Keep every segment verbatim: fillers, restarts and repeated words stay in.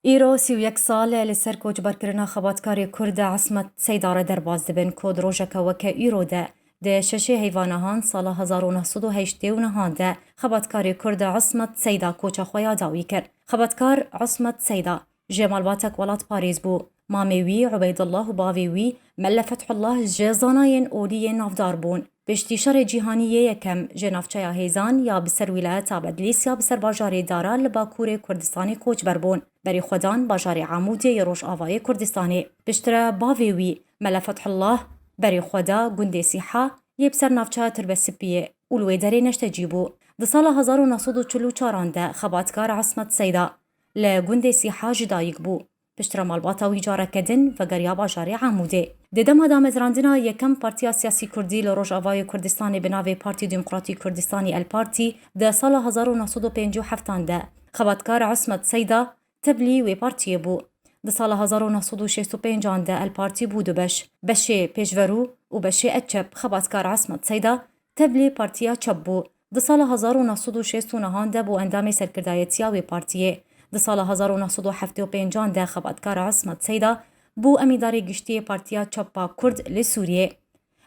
Îro sî û yek sal e li ser koçberkirina xebatkarê Kurd Esmet Seyda re derbas dibin ku di rojeke weke îro de di şeşê heyva nehan sala hezar û neh sed û heştê û nehan de xebatkarê Kurd Esmet Seyda koça xwe ya dawî kir. Xebatkar Esmet Seyda ji malbatek welatparêz bû. Mamê wî Ubeydullah û bavê wî Melle Fethullah ji zanayên olî yê navdar bûn. Piştî şerê cîhanî yê yekem ji navçeya Hêzan ya bi ser wîlayeta Bedlîs ya bi ser bajarê Dara li bakurê Kurdistanê koçber bûn. Berê xwe dan bajarê Amûdê yê rojavayê Kurdistanê. Piştre bavê wî Mele Fethullah berê xwe da gundê Sîha yê bi ser navçeya Tirbesipiyê û li wê derê neştecî bû. Di sala hezar û neh sed û çil û çaran de xebatkar Esmet Seyda li gundê Sîha ji dayik bû. Piştre malbata wî careke din vegeriya bajarê Amûdê. Di dema damezrandina yekem partiya siyasî kurdî li Rojavayê Kurdistanê bi navê Partî Demokratîk Kurdistanî El Partî di sala hezar û neh sed û pêncî û heftan de xebatkar Esmet Seyda tevlî wê partiyê bû. Di sala hezar û neh sed û şêst û pêncan de El Partî bû du beş. Beşê pêşverû û beşê etçep. Xebatkar Esmet Seyda tevlî partiya çep bû. Di sala hezar û neh sed û şêst û nehan de bû endamê serkirdayetiya wê partiyê. Di sala hezar û neh sed û heftê û pêncan de xebatkar Esmet Seyda bû emîdarê giştî yê Partiya Çepa Kurd li Sûriyê.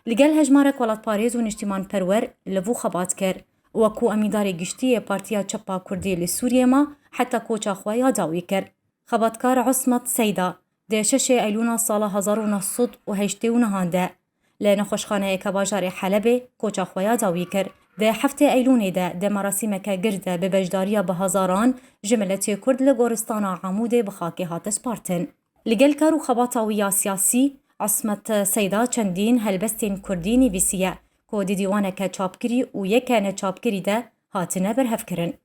Li gel hejmarek welatparêz û niştîmanperwer li vû xebat kir. Wekû emîdarê giştî yê Partiya Çepa Kurdî li Sûriyê ma heta koça xwe ya dawî kir. Xebatkar Esmet Seyda di şeşê Eylûna sala hezar û neh sed û heştê û nehan de li nexweşxaneyeke bajarê Helebê koça xwe ya dawî kir. Di heftê Eylûnê de di merasîmeke gird de bi beşdariya bi hezaran ji miletê Kurd li goristana Amûdê bi xakê hate spartin. Li gel kar û xebata wî ya siyasî, Esmet Seyda çendîn helbestên kurdî nivîsiye ku di dîwaneke çapkirî û yeke neçapkirî de hatine berhevkirin.